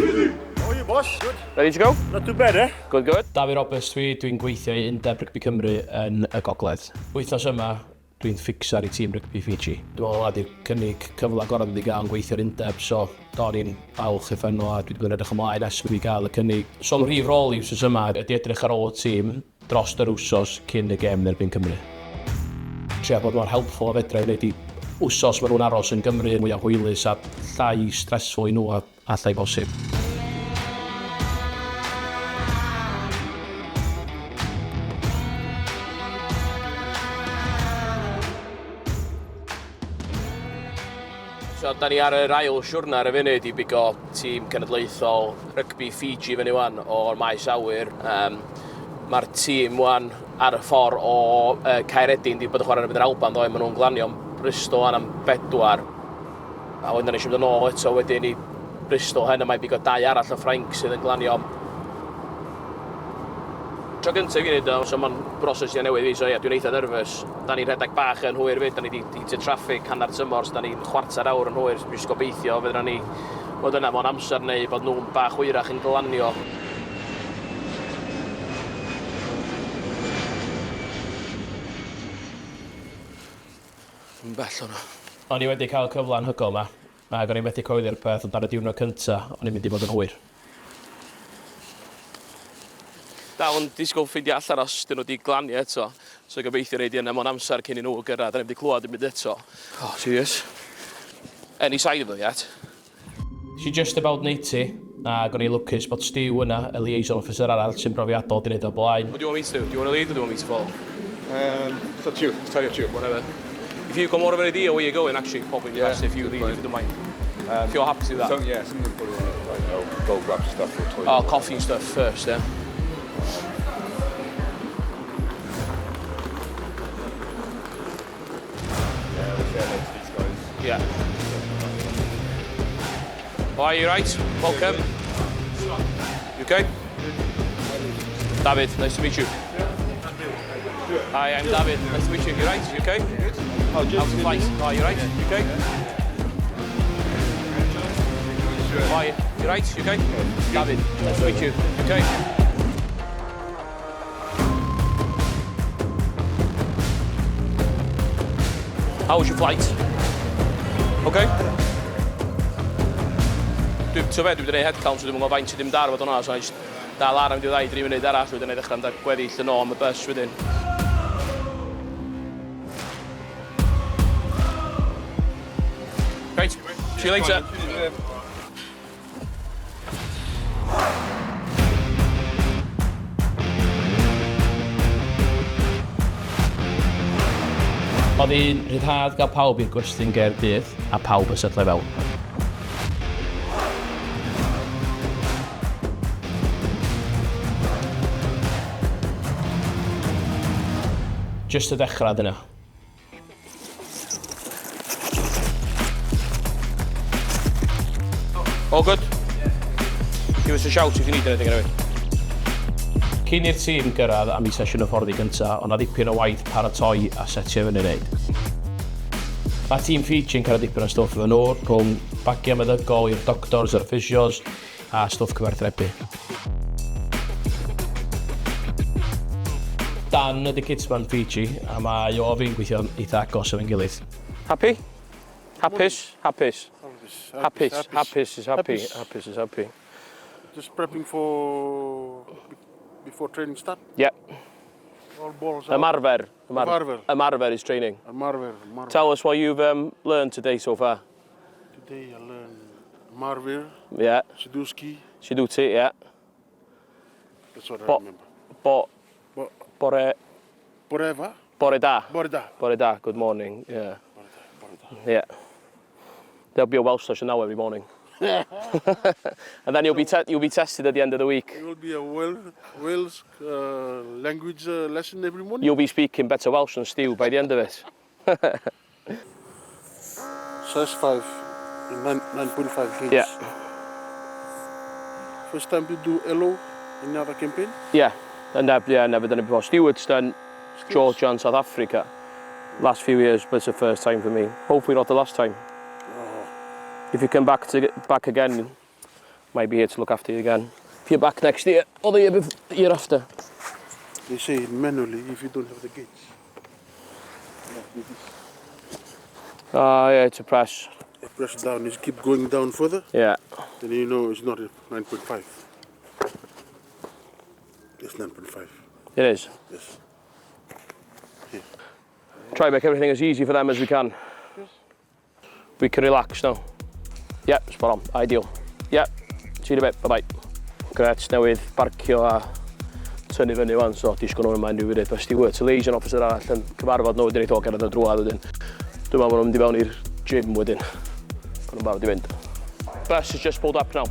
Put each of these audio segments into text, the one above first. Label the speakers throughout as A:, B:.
A: How are you, boss? Good.
B: Ready to go?
A: Not too bad, eh?
B: Good, good.
C: Dafydd Roberts dwi, dwi'n gweithio i Undeb Rygbi Cymru yn y Gogledd. Wythnos yma, dwi'n fixer i tîm rygbi Fiji. Dwi'n meddwl hwnna 'di'r cynnig cyfle gorau dwi 'di gael yn gweithio i'r undeb, so do'n i'n falch uffernol a dwi 'di bod yn edrych ymlaen ers i fi gael y cynnig. So mhrif rôl i wsos yma ydi edrych ar ôl y tîm dros yr wsos cyn y gêm yn erbyn Cymru. Trio bod mor helpful a fedra i wneud i wsos ma' nhw'n aros yn Gymru mwya hwylus a llai stressful i nhw a allai bosib.
B: So, da ni ar yr ail siwrna ar y funud i bigo tîm cenedlaethol rygbi Fiji fyny wan o'r maes awyr. Um, Mae'r tîm wan ar y ffordd o uh, Caeredin, di bod yn chwarae yn erbyn yr Alban ddoe, maen nhw'n glanio yn Bristol wan am bedwar. A wedyn da ni eisiau mynd yn ôl eto wedyn i Bristol hen a mae bigo dau arall o Ffrainc sydd yn glanio. Tro gyntaf i fi wneud o, so mae'n broses ia newydd i fi, so ie, dwi'n eitha nervous. Da ni'n rhedeg bach yn hwyr fyd, da ni wedi hitio traffic hanner tymor, so da ni'n chwarter awr yn hwyr, so dwi'n gobeithio fedra ni fod yna mewn amser neu bod nhw'n bach hwyrach yn glanio. Yn bell o'na.
C: O'n i wedi cael cyfle anhygoel 'ma, ac o'n i methu coelio'r peth, ond ar y diwrnod cynta, o'n i'n mynd i fod yn hwyr.
B: Dal yn disgwyl ffeindio allan os 'dyn nhw 'di glanio eto, so gobeithio rei di yna mewn amser cyn i nhw gyrraedd, da ni'm 'di clywed dim byd eto. Oh, serious? Any sign of them yet?
C: She just about neud ti, ac o'n i'n lwcus bod Stu yna, y liaison officer arall sy'n brofiadol, 'di neud o blaen.
B: What do you want me to do? Do you want to lead or do you want me to follow?
D: Um, it's up to you. It's entirely up to you.
B: Whatever. If you've got more of an idea where you're going, actually, probably yeah, best if you lead, if you don't mind. If you're happy to do that.
D: So, yeah, someone probably want to, I don't know, go grab stuff or toilet.
B: Oh, coffee and stuff first, yeah.
D: Yeah, we'll say hello to these guys.
B: Yeah. Hi, you right? Welcome. You okay? David, nice to meet you. Hi, I'm David. Nice to meet you. You right? You okay? How's the flight? Hi, you right? You okay? Hi, you right? You okay? David, nice to meet you. You okay? How was your flight? Okay? Dwi'n ti'n fe, dwi wedi gwneud head count, so dwi'n gwybod faint sydd ddim dar fod hwnna, so I just dal ar am ryw ddau, dri munud arall, wedyn na i ddechrau am gweddill yn ôl am y bus wedyn. Right, see you later.
C: Oedd hi'n rhyddhad gael pawb i'r gwesty'n Gaerdydd a pawb yn setlo i fewn. Jyst y dechrau dyna.
B: All good? Give us a shout if you need anything anyway.
C: Cyn i'r tîm gyrraedd am eu sesiwn hyfforddi gyntaf, oedd 'na ddipyn o waith paratoi a setio fyny wneud. Mae tîm Fiji yn cario dipyn o stwff efo nhw, rhwng bagiau meddygol i'r doctors a'r physios a stwff cyfathrebu. Dan ydy kitman Fiji a mae o a fi'n gweithio'n eitha agos efo'n gilydd.
B: Happy? Hapus? Hapus? Hapus. Hapus is happy. Hapus is happy.
A: Just prepping for before training start.
B: Yeah.
A: All balls out.
B: Ymarfer.
A: Ymarfer.
B: Ymarfer is training.
A: Ymarfer. Ymarfer.
B: Tell us what you've learned today so far.
A: Today I learned Marvir,
B: Yeah.
A: Siduski.
B: Siduti, yeah.
A: That's what I
B: Bo-
A: remember.
B: Bo,
A: Bo,
B: bore,
A: Boreva.
B: bore da.
A: Bore da.
B: Bore da, good morning. Yeah.
A: Bore da. Bore da.
B: Yeah. There'll be a Welsh session now every morning. And then you'll be tested at the end of the week.
A: It will be a Wales language lesson every morning.
B: You'll be speaking better Welsh than Stu by the end of it.
A: Size 5, 9.5 inch.
B: Yeah.
A: First time to do LO in another campaign?
B: Yeah, and yeah, never done it before. Stuart's done Georgia and South Africa last few years, but it's the first time for me. Hopefully not the last time.
A: Oh.
B: If you come back again, Might be here to look after you again. If you're back next year, or the year, bef- year after.
A: They say manually if you don't have the gauge. Like this.
B: Ah, yeah, to press.
A: Press down, it keep going down further,
B: Yeah.
A: then you know it's not a 9.5. It's 9.5,
B: It is.
A: yes.
B: Try and make everything as easy for them as we can. We can relax now. Yep, spot on. Ideal. Yep. See you in a bit. Bye-bye. Gret, newydd barcio a tynnu fyny wan, so disgwyl nhw'n yma unrhyw funud. Mae Stuart, y liaison officer arall, yn cyfarfod nhw wedyn i ddod gerdded y drwad wedyn. Dwi'n meddwl bod nhw'n mynd i fewn i'r gym wedyn. Maen nhw'n barod i fynd. Bus has just pulled up now.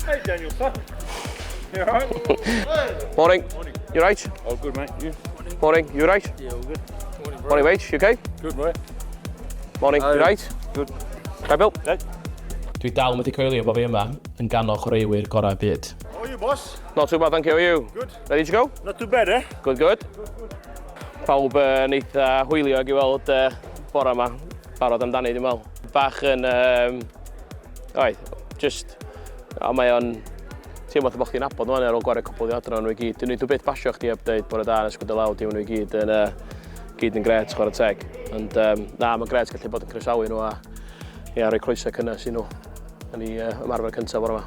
D: Hey, Daniel, sir. You all right?
B: Morning. Morning. You right?
D: All good, mate. You?
B: Morning. You right?
D: Yeah, all good. Morning, bro.
B: Morning, mate. You okay?
D: Good, mate.
B: Morning. You right?
D: Good.
B: Hi, Bill.
C: Dwi dal wedi coelio bod fi yma yn ganol chwaraewyr gorau byd.
D: How are you, boss?
B: Not too bad, thank you. How are you?
D: Good.
B: Ready to go?
D: Not too bad, eh?
B: Good, good. Pawb yn eitha hwyliog i weld bore yma. Barod amdani, dwi'n meddwl. Bach yn... Oedd, just... O, mae o'n... Teimlo fatha bod chdi'n nabod nhw ar ôl gwario cwpl o adran nhw i gyd. Dyn nhw byth basio chdi heb dweud bore da yn ysgwyd y law, dim nhw i gyd yn, gyd yn gret, chwarae teg. Ond na, mae'n gret gallu bod yn croesawu nhw a ia, rhoi croeso cynnes i nhw yn ei ymarfer cyntaf bore yma.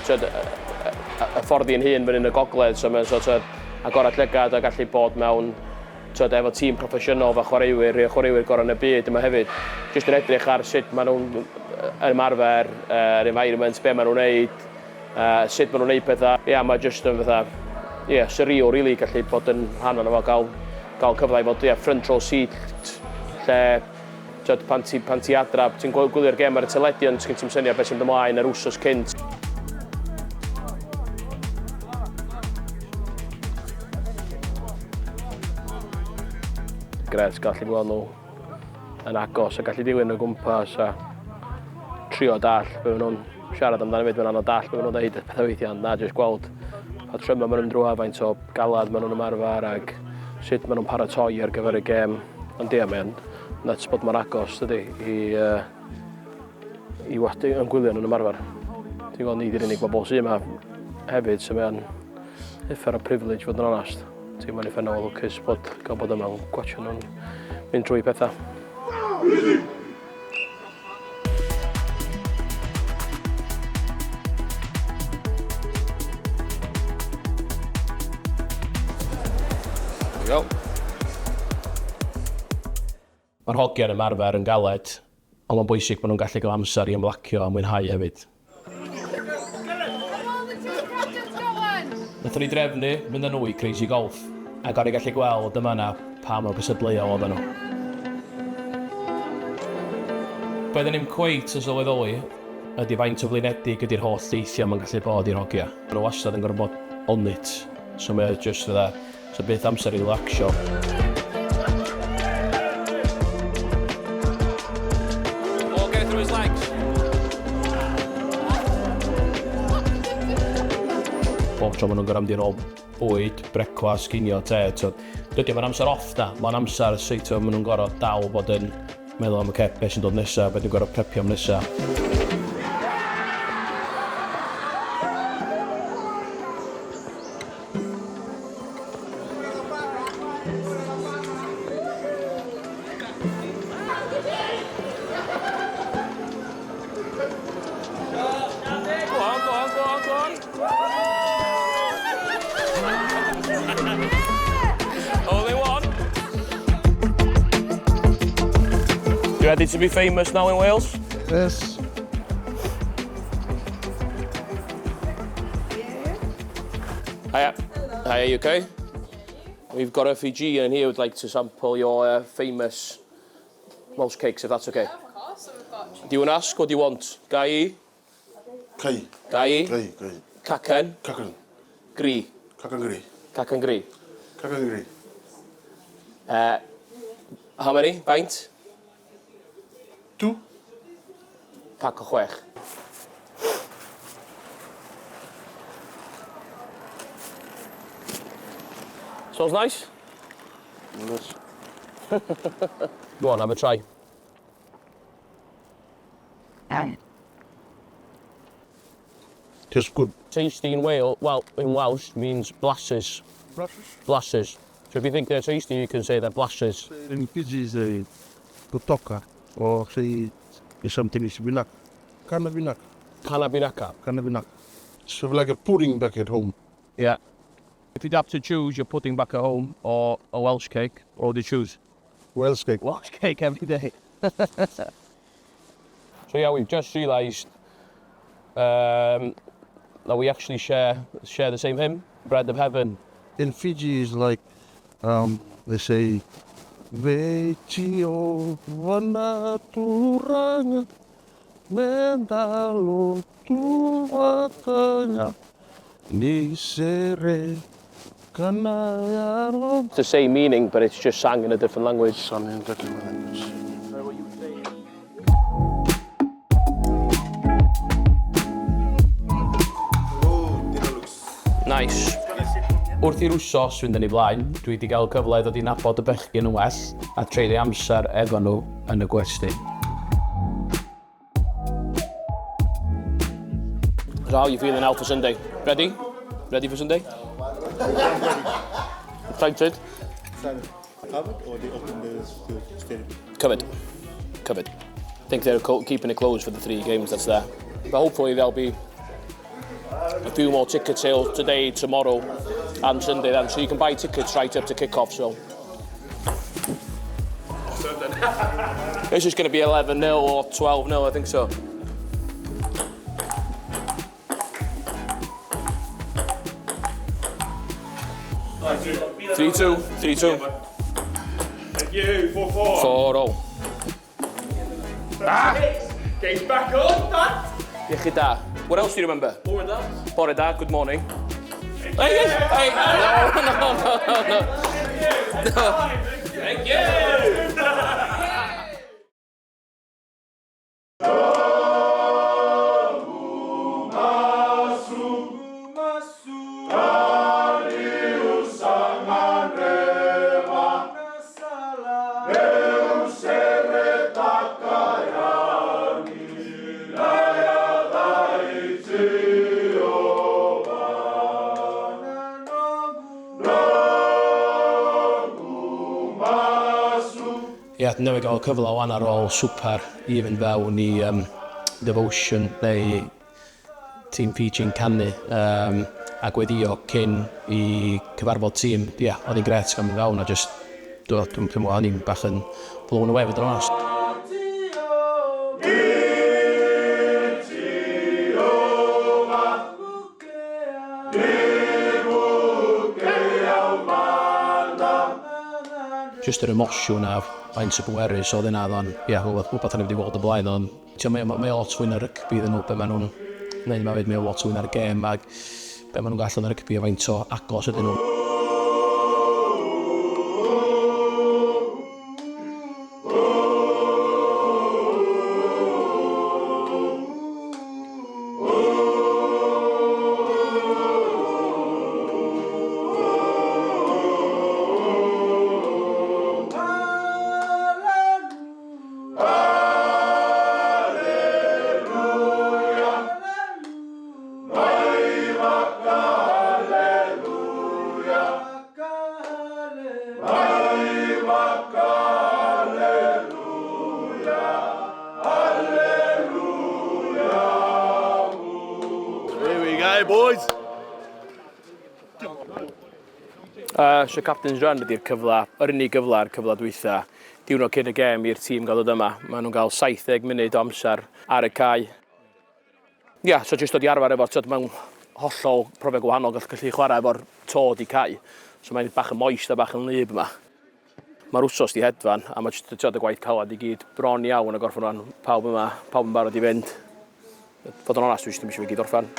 B: Tyd, y ffordd i'n hun fyny yn y gogledd, so mae'n sort of agorad llygad a gallu bod mewn tyd, efo tîm proffesiynol fel chwaraewyr, rhai o chwaraewyr gorau yn y byd yma hefyd. Jyst yn edrych ar sut maen nhw'n ymarfer, yr environment, be maen nhw'n neud, sut maen nhw'n neud pethau. Ia, yeah, mae jyst yn fatha, ie, yeah, surreal really gallu bod yn rhan o'n fo, gael, gael cyfle i fod, ie, yeah, front row seat, lle tyd, pan ti adra, ti'n gwylio'r gêm ar y teledu, ond sgyn ti'm syniad beth sy'n mynd ymlaen yr wsos cynt. Gret gallu gweld nhw yn agos a gallu dilyn o gwmpas a trio dall be maen nhw'n siarad amdano fyd, mae'n anodd dall be maen nhw'n dweud pethau weithiau, ond na, jyst gweld patryma maen nhw'n mynd drwy faint o galad maen nhw'n ymarfer ac sut maen nhw'n paratoi ar gyfer y gêm. Ond ie, mae'n nuts bod mor agos, dydy, i wadu yn gwylio nhw'n ymarfer. Ti'n gweld ni di'r unig bobl sydd yma hefyd, so mae'n uffar o privilege fod yn onast. Ti'n mae'n uffernol o lwcus bod gael bod yma yn gwatio nhw'n mynd drwy pethau.
D: There we go.
C: Mae'r hogiau'n ymarfer yn galed, ond mae'n bwysig bod nhw'n gallu cael amser i ymlacio a mwynhau hefyd.
E: Come on, the team captain's got one!
C: Nathon ni drefnu mynd â nhw i Crazy Golf, ac o'n i gallu gweld yma na pa mor gystadleuol oedden nhw. Be oedden ni'm cweit yn sylweddoli ydy faint o flinedig ydy'r holl deithio mae'n gallu bod i'r hogia. Maen nhw wastad yn gorfod bod on it, so mae o jyst fatha, so byth amser i relaxio.
B: Oh, get it through his legs.
C: Bob tro maen nhw'n gorfod mynd i'r ôl bwyd, brecwast, cinio, te, so, dydy o'm yn amser off na, mae'n amser sut maen nhw'n gorfod dal bod yn meddwl am, oce, beth sy'n dod nesaf, beth dwi'n gorfod prepio am nesaf.
B: Go on, go on, go on, go on. Only one. You ready to be famous now in Wales?
A: Yes.
B: Hiya. Hiya, you okay? We've got a Fijian here who'd like to sample your famous Welsh cakes, if that's okay.
E: Of course, so we've got
B: Do you want to ask what do you want? Gai?
A: Kai,
B: Gai?
A: kai, kai.
B: Cacen?
A: Kakan,
B: Gri?
A: kakan gri,
B: Cacen gri.
A: kakan gri.
B: How many? Faint?
A: Two.
B: Pac o chwech. Smells nice?
A: Nice.
B: Go on, have a try.
A: Tastes good.
B: Tasty in Wales, well, in Welsh means blasus.
A: Blasus?
B: Blasus. So if you think they're tasty, you can say they're blasus.
A: In Fiji is a tutoka or say something is vinaka. Kana vinaka.
B: Kana binaka.
A: Kana vinaka. Sort of like a pudding back at home.
B: Yeah. If you'd have to choose your pudding back at home or a Welsh cake, what would you choose?
A: Welsh cake.
B: Welsh cake every day. So yeah, we've just realised that we actually share the same hymn, Bread of Heaven.
A: In Fiji is like, they say, Vetio vanaturanga, mendalo tuatanga, nisere kanayaro.
B: It's the same meaning, but it's just sang in a different language.
A: Sung in a different language.
B: Nice.
C: Wrth i'r wsos fynd yn ei flaen, dwi wedi cael cyfle i ddod i nabod y bechgyn yn well a treulio amser efo nhw yn y gwesty.
B: So how are you feeling now for Sunday? Ready? Ready for Sunday? Excited?
F: Covered or they open the stadium?
B: Covered. Covered. I think they're keeping it closed for the three games that's there. But hopefully there'll be a few more ticket sales today, tomorrow and Sunday then. So you can buy tickets right up to kick-off, so. It's just going to be 11-0 or 12-0, I think so. 3-2, 3-2.
D: Thank you. 4-4.
B: 4-0.
D: Ah! Game's back on, Dan.
B: Iechyd da. What else do you remember?
D: Bore da.
B: Bore da, good morning. Hey, hey, hey. No, no, no, no, no.
D: Thank you.
C: Ie, yeah, newydd gael cyfle wan ar ôl swper i fynd fewn i devotion neu tîm Fiji'n canu a gweddio cyn i cyfarfod tîm. Ie, yeah, oedd hi'n grêt gael mynd fewn a just, dwi'n meddwl o'n i'n bach yn blown away fod yn onest. Just yr emosiwn a faint o bwerus oedd yna, oedd o'n, ie, rhywbeth o'n i wedi weld o blaen, ond mae lot fwy na rygbi iddyn nhw, be maen nhw'n neud yma fyd, mae o lot fwy na'r gêm, ac be maen nhw'n gallu yn y rygbi a faint o agos ydyn nhw.
D: Here we go, boys.
B: So Captain's Run ydy'r cyfle, yr unig gyfle a'r cyfle dwytha. Diwrnod cyn y gêm i'r tîm gael dod yma. Maen nhw'n cael 70 munud o amser ar y cae. Ia, yeah, so jyst dod i arfer efo'r, tyd, mae'n hollol profiad gwahanol gallu chwarae efo'r to di cae. So mae'n bach yn moist a bach yn wlyb yma. Mae'r wsos di hedfan a mae jyst tyd, y gwaith calad i gyd bron iawn a gorffen rwan. Pawb yma, pawb yn barod i fynd. Fod yn onest, dwi jyst ddim eisiau fi gyd orffen.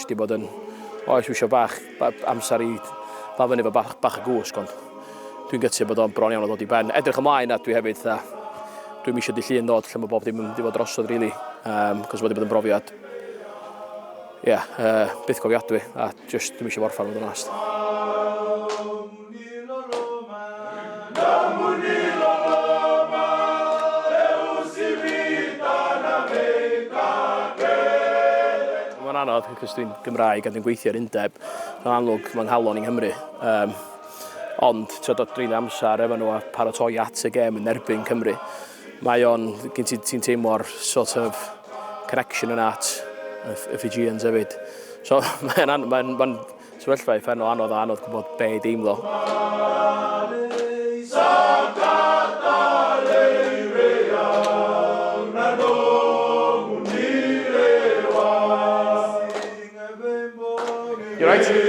C: jyst 'di bod yn, oes, dwi eisiau bach, amser i ddal fyny efo bach, bach o gwsg, ond dwi'n gytûn bod o'n bron iawn o ddod i ben. Edrych ymlaen a dwi hefyd, tha, dwi'm eisiau dydd Llun ddod lle mae bob dim yn mynd i fod drosodd, really, cos wedi bod yn brofiad, ie, yeah, byth gofiadwy, a just dwi'm eisiau orffen, fod yn onest. Mae'n anodd, cos dwi'n Gymraeg a dwi'n gweithio i'r undeb. Mae'n amlwg, mae'n nghalon i'n Nghymru. Um, ond, ti'n dod dreulio amser efo nhw a paratoi at y gêm yn erbyn Cymru. Mae o'n, gen ti'n ti teimlo'r sort of connection yna at y, y Fijians hefyd. So mae'n mae mae sefyllfa uffernol anodd a anodd gwybod be i deimlo. You right?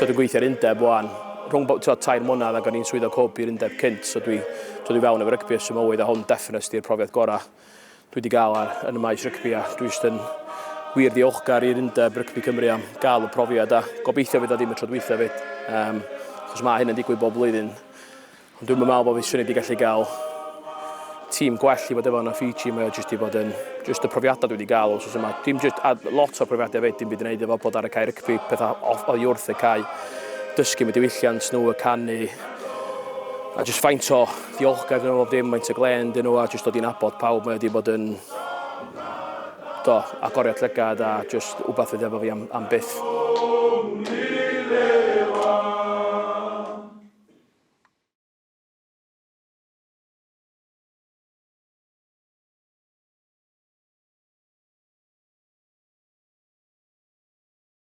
C: So dwi'n gweithio ar undeb wan, rhwng 3 mlynedd ac o'n i'n swyddog hwb i'r undeb cynt, so dwi, so dwi fewn efo rygbi ers fy mywyd a hwn definitely di'r profiad gorau dwi wedi gael ar, yn y maes rygbi a dwi jyst yn wir ddiolchgar i'r undeb rygbi Cymru am gael y profiad a gobeithio fydd o ddim y tro dwytha fyd, achos mae hyn yn digwydd bob blwyddyn. Ond dwi'm yn meddwl bod fi swn i wedi gallu gael tîm gwell i fod efo na Fiji, mae o jyst i fod yn, jyst y profiadau dwi wedi gael wsos yma. Dim jyst, a lot o'r profiadau fyd, dim byd yn neud efo bod ar y cae rygbi, pethau oddi wrth y cae, dysgu am y diwylliant nhw, y canu, a jyst faint o ddiolchgar dyn nhw bob dim, faint o glen dyn nhw, a jyst dod i nabod pawb, mae o wedi bod yn, do, agoriad llygad a jyst wbath fydd efo fi am, am byth.